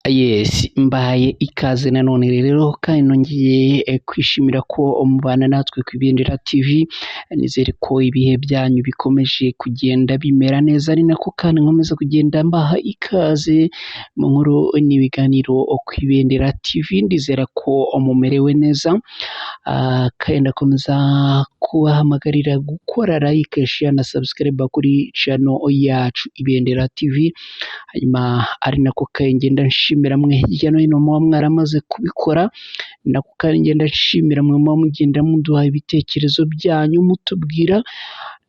Yes, mbahaye ikaze nanone rero kandi nongeye kwishimira ko mubana natwe ku Ibendera TV. Nizere ko ibihe byanyu bikomeje kugenda bimera neza, ari nako kandi nkomeza kugenda mbaha ikaze mu nkuru n'ibiganiro ku Ibendera TV. Ndizera ko mumerewe neza, kandi ndakomeza kubahamagarira gukora like, share na subscribe kuri channel yacu Ibendera TV. Hanyuma ari nako kandi ngenda nshimira mwe hirya no hino muba mwaramaze kubikora, ni nako kandi ngenda nshimira mwe muba mugenda muduha ibitekerezo byanyu, mutubwira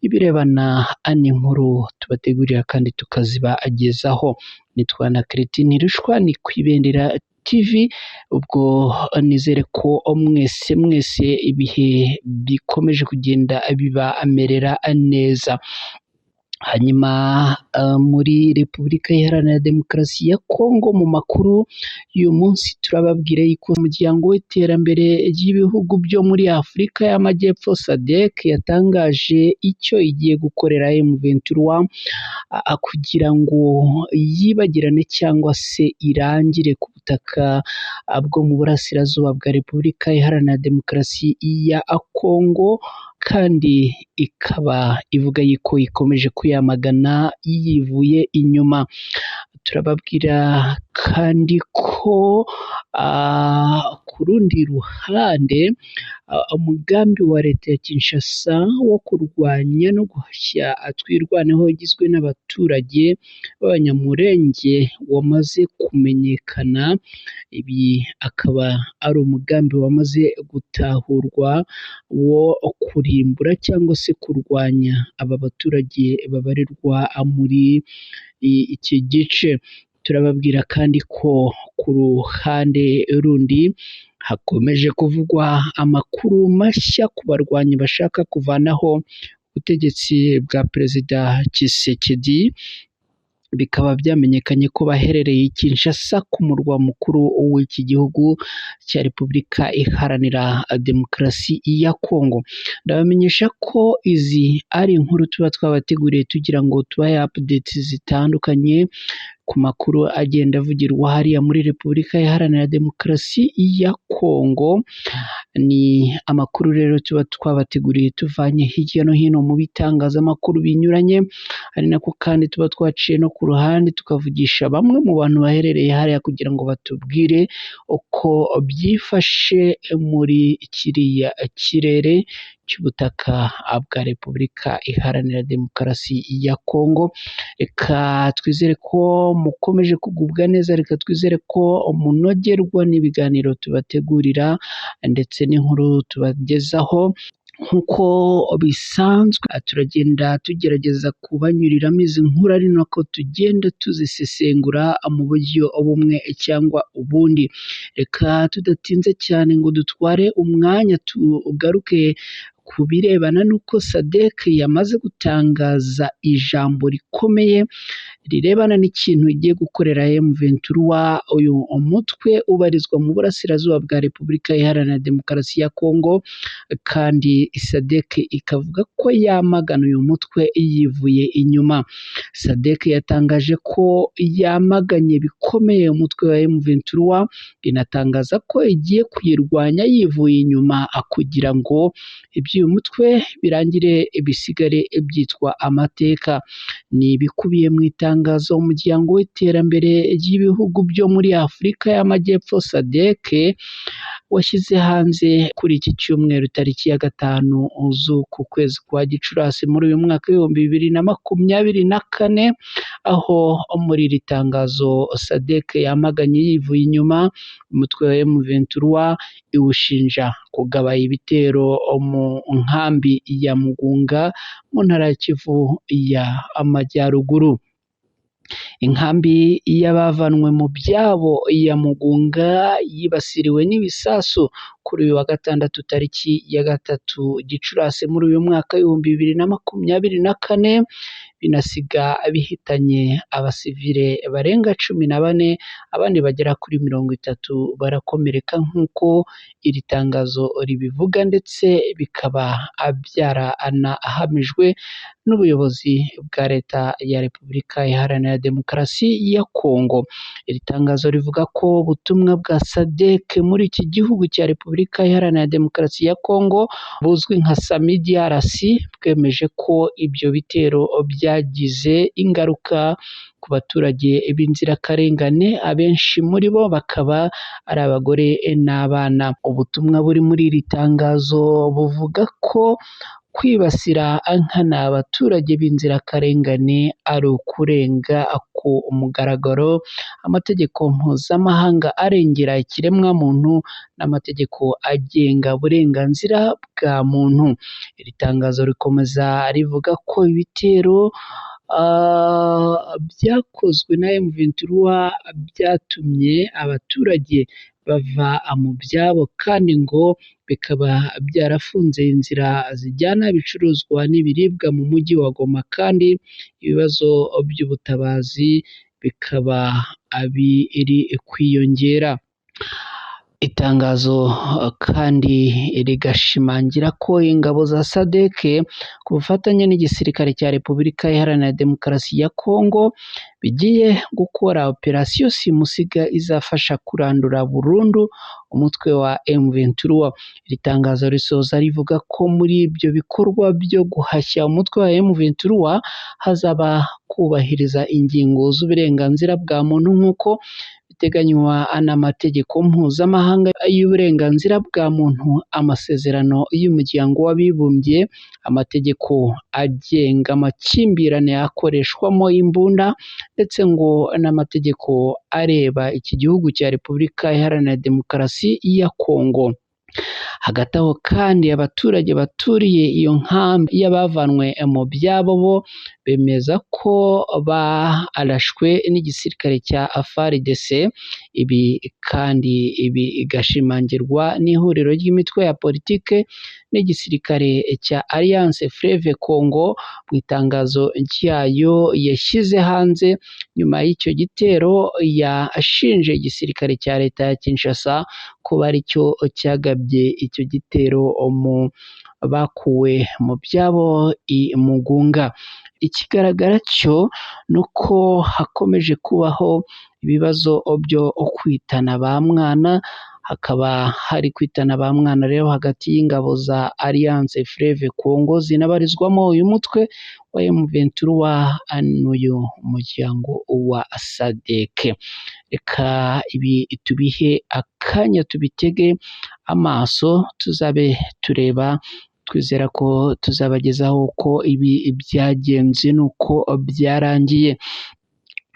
ibirebana n'inkuru tubategurira kandi tukazibagezaho. Nitwa na Christine Rushwa, ni ku Ibendera TV. Ubwo nizere ko mwese mwese ibihe bikomeje kugenda bibamerera neza. Hanyuma muri Repubulika Iharanira Demokarasi ya Kongo, mu makuru y'uyu munsi turababwira yuko umuryango w'iterambere ry'ibihugu byo muri Afurika y'Amajyepfo SADC yatangaje icyo igiye gukorera M23 kugira ngo yibagirane cyangwa se irangire ku butaka bwo mu burasirazuba bwa Repubulika Iharanira Demokarasi ya Kongo, kandi ikaba ivuga yuko ikomeje kuyamagana yivuye inyuma. Turababwira kandi ko ku rundi ruhande umugambi wa leta ya Kinshasa wo kurwanya no guhashya Twirwaneho igizwe n'abaturage b'Abanyamulenge wamaze kumenyekana. Ibi akaba ari umugambi wamaze gutahurwa wo kurimbura cyangwa se kurwanya aba baturage babarirwa muri iki gice. Turababwira kandi ko ku ruhande rundi hakomeje kuvugwa amakuru mashya ku barwanyi bashaka kuvanaho ubutegetsi bwa Perezida Tshisekedi, bikaba byamenyekanye ko baherereye i Kinshasa ku murwa mukuru w'iki gihugu cya Repubulika Iharanira Demokarasi ya Kongo. Ndabamenyesha ko izi ari inkuru tuba twabateguriye tugira ngo tubahe updates zitandukanye ku makuru agenda avugirwa hariya muri Repubulika Iharanira Demokarasi ya Kongo. Ni amakuru rero tuba twabateguriye tuvanye hirya no hino mu bitangazamakuru binyuranye, ari nako kandi tuba twaciye no ku ruhande tukavugisha bamwe mu bantu baherereye hariya kugira ngo batubwire uko byifashe muri kiriya kirere cy'ubutaka bwa Repubulika Iharanira Demokarasi ya Kongo. Reka twizere ko mukomeje kugubwa neza, reka twizere ko munogerwa n'ibiganiro tubategurira ndetse n'inkuru tubagezaho. Nk'uko bisanzwe turagenda tugerageza kubanyuriramo izi nkuru, ari nako tugenda tuzisesengura mu buryo bumwe cyangwa ubundi. Reka tudatinze cyane ngo dutware umwanya, tugaruke ku birebana n'uko SADC yamaze gutangaza ijambo rikomeye rirebana n'ikintu igiye gukorera M23, uyu umutwe ubarizwa mu burasirazuba bwa Repubulika Iharanira Demokarasi ya Kongo, kandi SADC ikavuga ko yamagana uyu mutwe yivuye inyuma. SADC yatangaje ko yamaganye bikomeye umutwe wa M23, inatangaza ko igiye kuyirwanya yivuye inyuma kugira ngo iby'uyu mutwe birangire bisigare byitwa amateka. Ni ibikubiye mu itangazo umuryango w'iterambere ry'ibihugu byo muri Afurika y'Amajyepfo SADC washyize hanze kuri iki cyumweru tariki ya 5 z'uku kwezi kwa Gicurasi muri uyu mwaka 2024, aho muri iri tangazo SADC yamaganye yivuye inyuma umutwe wa M23, iwushinja kugaba ibitero mu nkambi ya Mugunga mu ntara ya Kivu ya Amajyaruguru. Inkambi y'abavanwe mu byabo ya Mugunga yibasiriwe n'ibisasu kuri uyu wa gatandatu tariki ya 3 Gicurasi muri uyu mwaka 2024, binasiga bihitanye abasivile barenga 14, abandi bagera kuri 30 barakomereka nk'uko iri tangazo ribivuga, ndetse bikaba byaranahamijwe n'ubuyobozi bwa leta ya Repubulika Iharanira Iharanira Demokarasi ya Kongo. Iri tangazo rivuga ko ubutumwa bwa SADC muri iki gihugu cya Repubulika Iharanira Demokarasi ya Kongo buzwi nka SAMIDRC bwemeje ko ibyo bitero byagize ingaruka ku baturage b'inzirakarengane, abenshi muri bo bakaba ari abagore n'abana. Ubutumwa buri muri iri tangazo buvuga ko kwibasira nkana abaturage b'inzirakarengane ari ukurenga ku mugaragaro amategeko mpuzamahanga arengera ikiremwamuntu n'amategeko agenga uburenganzira bwa muntu. Iri tangazo rikomeza rivuga ko ibitero byakozwe na M23 byatumye abaturage bava mu byabo, kandi ngo bikaba byarafunze inzira zijyana ibicuruzwa n'ibiribwa mu mujyi wa Goma, kandi ibibazo by'ubutabazi bikaba biri kwiyongera. Itangazo kandi rigashimangira ko ingabo za SADC ku bufatanye n'igisirikare cya Repubulika Iharanira Demokarasi ya Kongo bigiye gukora operasiyo simusiga izafasha kurandura burundu umutwe wa M23. Iri tangazo risoza rivuga ko muri ibyo bikorwa byo guhashya umutwe wa M23 hazaba kubahiriza ingingo z'uburenganzira bwa muntu nk'uko biteganywa n'amategeko mpuzamahanga y'uburenganzira bwa muntu, amasezerano y'umuryango w'abibumbye, amategeko agenga amakimbirane akoreshwamo imbunda, ndetse ngo n'amategeko areba iki gihugu cya Repubulika Iharanira Demokarasi ya Kongo. Hagati aho kandi abaturage baturiye iyo nkambi y'abavanwe mu byabo bo bemeza ko barashwe n'igisirikare cya FARDC. Ibi kandi bigashimangirwa n'ihuriro ry'imitwe ya politike n'igisirikare cya Alliance Fleuve Congo mu itangazo ryayo yashyize hanze nyuma y'icyo gitero, yashinje igisirikare cya leta ya Kinshasa kuba aricyo cyagabye icyo gitero mu bakuwe mu byabo i Mugunga. Ikigaragara cyo ni uko hakomeje kubaho ibibazo byo kwitana ba mwana, hakaba hari kwitana ba mwana rero hagati y'ingabo za Alliance Fleuve Congo zinabarizwamo uyu mutwe wa M23 n'uyu muryango wa SADC. Reka ibi tubihe akanya, tubitege amaso, tuzabe tureba, twizera ko tuzabagezaho uko ibi byagenze n'uko byarangiye.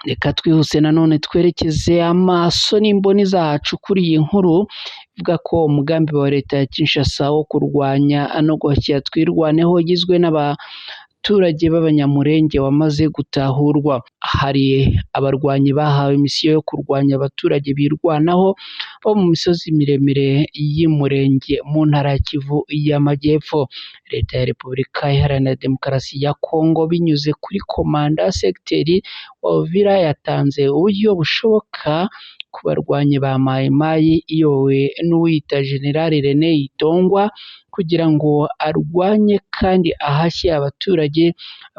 Reka twihuse nanone twerekeze amaso n'imboni zacu kuri iyi nkuru ivuga ko umugambi wa leta ya Kinshasa wo kurwanya no guhashya Twirwaneho ugizwe n'abaturage b'Abanyamulenge wamaze gutahurwa. Hari abarwanyi bahawe misiyo yo kurwanya abaturage birwanaho bo mu misozi miremire y'Umurenge mu ntara ya Kivu y'Amajyepfo. Leta ya Repubulika Iharanira Demokarasi ya Kongo binyuze kuri komanda segiteri wa Uvira yatanze uburyo bushoboka ku barwanyi ba Mai Mai iyobowe n'uwiyita General René Itongwa kugira ngo arwanye kandi ahashye abaturage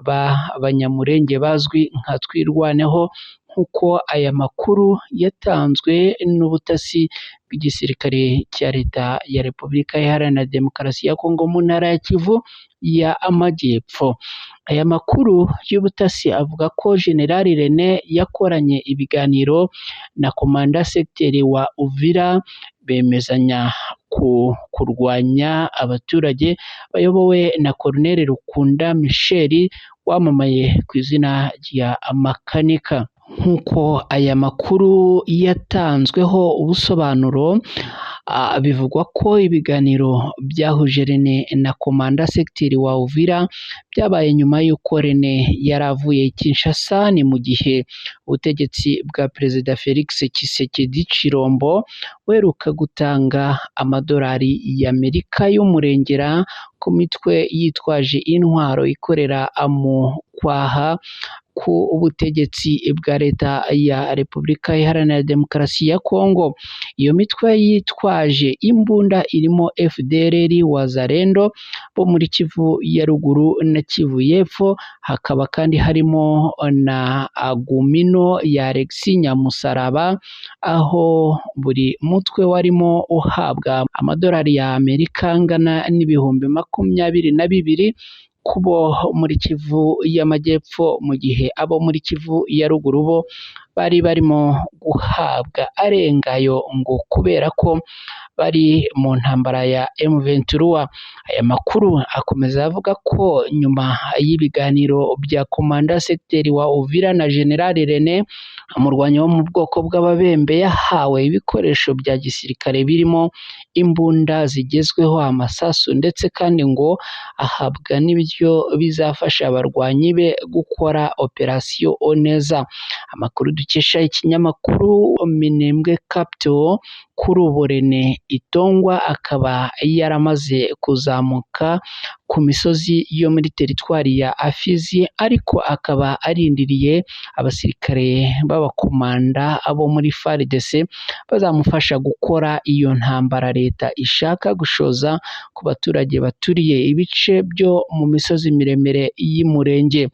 b'Abanyamulenge bazwi nka Twirwaneho, nk'uko aya makuru yatanzwe n'ubutasi bw'igisirikare cya leta ya Repubulika Iharanira Demokarasi ya Kongo mu ntara ya Kivu y'Amajyepfo. Aya makuru y'ubutasi avuga ko General René yakoranye ibiganiro na komanda segiteri wa Uvira bemezanya ku kurwanya abaturage bayobowe na Colonel Rukunda Michel wamamaye ku izina rya Makanika. Nk'uko aya makuru yatanzweho ubusobanuro, bivugwa ko ibiganiro byahuje René na komanda segiteri wa Uvira byabaye nyuma y'uko René yari avuye i Kinshasa, ni mu gihe ubutegetsi bwa Perezida Felix Tshisekedi Tshilombo buheruka gutanga amadolari y'Amerika y'umurengera ku mitwe yitwaje intwaro ikorera mu kwaha ku butegetsi bwa leta ya Repubulika Iharanira Demokarasi ya Kongo. Iyo mitwe yitwaje imbunda irimo FDLR, Wazalendo bo muri Kivu ya ruguru na Kivu y'epfo, hakaba kandi harimo na Agumino ya Alexis Nyamusaraba, aho buri mutwe warimo uhabwa amadolari ya Amerika angana n'22,000 kubo muri Kivu y'amajyepfo, mu gihe abo muri Kivu ya ruguru bo bari barimo guhabwa arengayo ngo kubera ko bari mu ntambara ya M23. Aya makuru akomeza avuga ko nyuma y'ibiganiro bya Komanda Secteur wa Uvira na General René, umurwanyi wo mu bwoko bw'Ababembe, yahawe ibikoresho bya gisirikare birimo imbunda zigezweho, amasasu ndetse kandi ngo ahabwa n'ibyo bizafasha abarwanyi be gukora operasiyo neza. Amakuru dukesha ikinyamakuru Minembwe Capital, kuri ubu René Itongwa akaba yaramaze kuzamuka ku misozi yo muri teritwari ya Fizi, ariko akaba arindiriye abasirikare b'abakomanda abo muri FARDC bazamufasha gukora iyo ntambara leta ishaka gushoza ku baturage baturiye ibice byo mu misozi miremire y'Umurenge.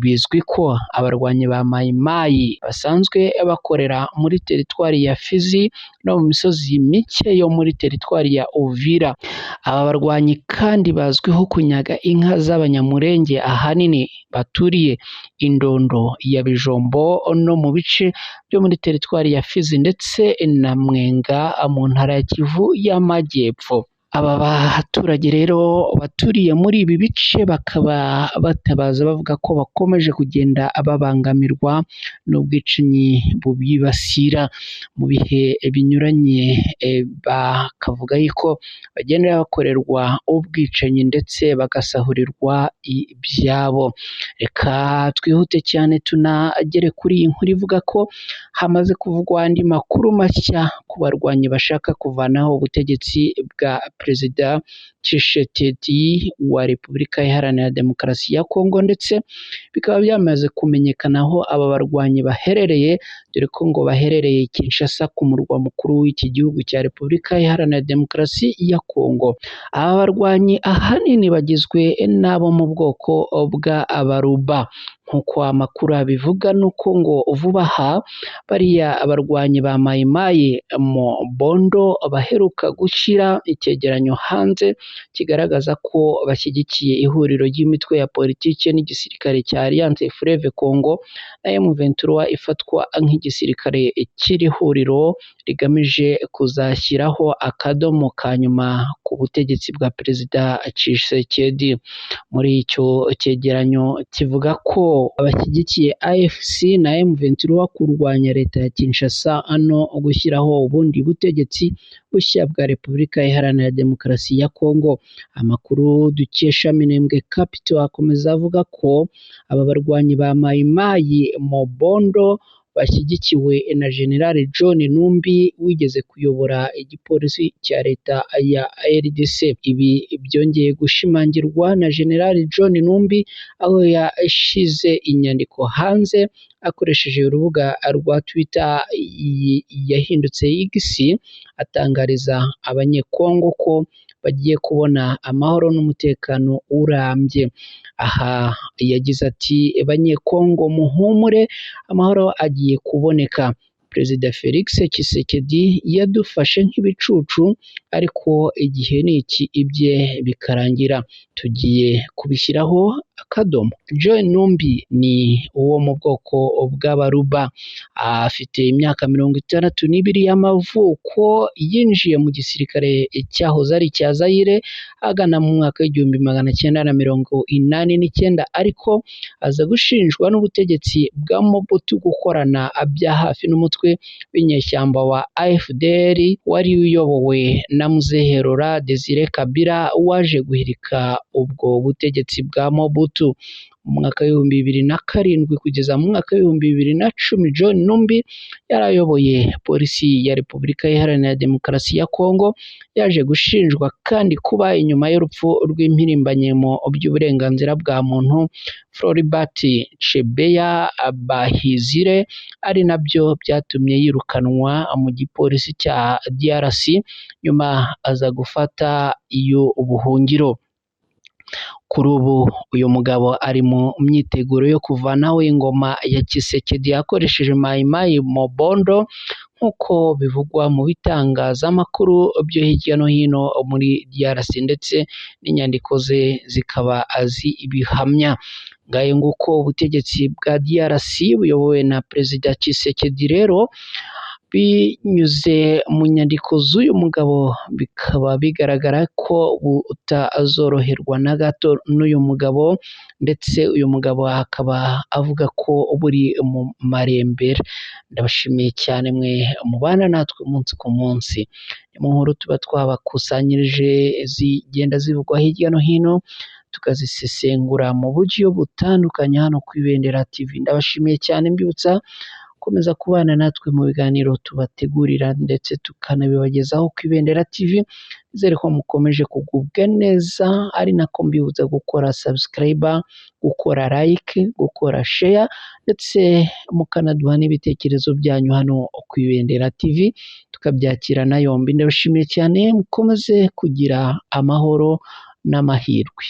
Bizwi ko abarwanyi ba Mayi Mayi basanzwe bakorera muri teritwari ya Fizi no mu misozi mike yo muri teritwari ya Uvira. Aba barwanyi kandi bazwiho kunyaga inka z'Abanyamurenge ahanini baturiye Indondo ya Bijombo no mu bice byo muri teritwari ya Fizi ndetse na Mwenga mu ntara ya Kivu y'Amajyepfo. Aba baturage rero baturiye muri ibi bice bakaba batabaza bavuga ko bakomeje kugenda babangamirwa n'ubwicanyi bubibasira mu bihe binyuranye, bakavuga yuko bagenda bakorerwa ubwicanyi ndetse bagasahurirwa ibyabo. Reka twihute cyane tunagere kuri iyi nkuru ivuga ko hamaze kuvugwa andi makuru mashya ku barwanyi bashaka kuvanaho ubutegetsi bwa Perezida Tshisekedi wa Repubulika Iharanira Demokarasi ya Kongo, ndetse bikaba byamaze kumenyekana aho aba barwanyi baherereye, dore ko ngo baherereye Kinshasa ku murwa mukuru w'iki gihugu cya Repubulika Iharanira Demokarasi ya Kongo. Aba barwanyi ahanini bagizwe n'abo mu bwoko bwa Abaruba. Nk'uko amakuru abivuga nuko ngo vuba aha bariya abarwanyi ba Mayi Mayi Mobondo baheruka gushyira icyegeranyo hanze kigaragaza ko bashyigikiye ihuriro ry'imitwe ya politiki n'igisirikare cya Alliance Fleuve Congo na M23 ifatwa nk'igisirikare cy'iri huriro rigamije kuzashyiraho akadomo ka nyuma ku butegetsi bwa Perezida Tshisekedi. Muri icyo cyegeranyo kivuga ko abashyigikiye AFC na M23 kurwanya leta ya Kinshasa no gushyiraho ubundi butegetsi bushya bwa Repubulika Iharanira Demokarasi ya Kongo. Amakuru dukesha Minembwe Capital akomeza avuga ko aba barwanyi ba Mayi Mayi Mobondo bashyigikiwe na General John Numbi wigeze kuyobora igipolisi cya leta ya RDC. Ibi byongeye gushimangirwa na General John Numbi aho yashyize inyandiko hanze akoresheje urubuga rwa Twitter yahindutse X, atangariza Abanyekongo ko bagiye kubona amahoro n'umutekano urambye. Aha yagize ati: "Banyekongo muhumure, amahoro agiye kuboneka. Perezida Felix Tshisekedi yadufashe nk'ibicucu, ariko igihe ni iki ibye bikarangira. Tugiye kubishyiraho akadomo." John Numbi ni uwo mu bwoko bw'Abaruba, afite imyaka 62 y'amavuko, yinjiye mu gisirikare cyahoze ari icya Zaire agana mu mwaka w'1989, ariko aza gushinjwa n'ubutegetsi bwa Mobutu gukorana bya hafi n'umutwe w'inyeshyamba wa AFDL wari uyobowe na Muzehe Laurent Desire Kabila waje guhirika ubwo butegetsi bwa Mobutu. Mu mwaka w'2007 kugeza mu mwaka w'2010 John Numbi yari ayoboye polisi ya Repubulika Iharanira Demokarasi ya Kongo, yaje gushinjwa kandi kuba inyuma y'urupfu rw'impirimbanyi mu by'uburenganzira bwa muntu Floribert Chebeya Bahizire, ari nabyo byatumye yirukanwa mu gipolisi cya DRC, nyuma aza gufata iy'ubuhungiro. Kuri ubu uyu mugabo ari mu myiteguro yo kuvanaho ingoma ya Tshisekedi akoresheje Mai Mai Mobondo, nk'uko bivugwa mu bitangazamakuru byo hirya no hino muri DRC, ndetse n'inyandiko ze zikaba zibihamya. Ngayo nguko ubutegetsi bwa DRC buyobowe na Perezida Tshisekedi rero, binyuze mu nyandiko z'uyu mugabo bikaba bigaragara ko butazoroherwa na gato n'uyu mugabo, ndetse uyu mugabo akaba avuga ko buri mu marembera. Ndabashimiye cyane mwe mubana natwe umunsi ku munsi. Ni mu nkuru tuba twabakusanyirije zigenda zivugwa hirya no hino, tukazisesengura mu buryo butandukanye hano ku Ibendera TV. Ndabashimiye cyane mbibutsa gukomeza kubana natwe mu biganiro tubategurira ndetse tukanabibagezaho ku Ibendera TV. Nizere ko mukomeje kugubwa neza, ari nako mbibutsa gukora subscribe, gukora like, gukora share, ndetse mukanaduha n'ibitekerezo byanyu hano ku Ibendera TV, tukabyakira na yombi. Ndabashimiye cyane, mukomeze kugira amahoro n'amahirwe.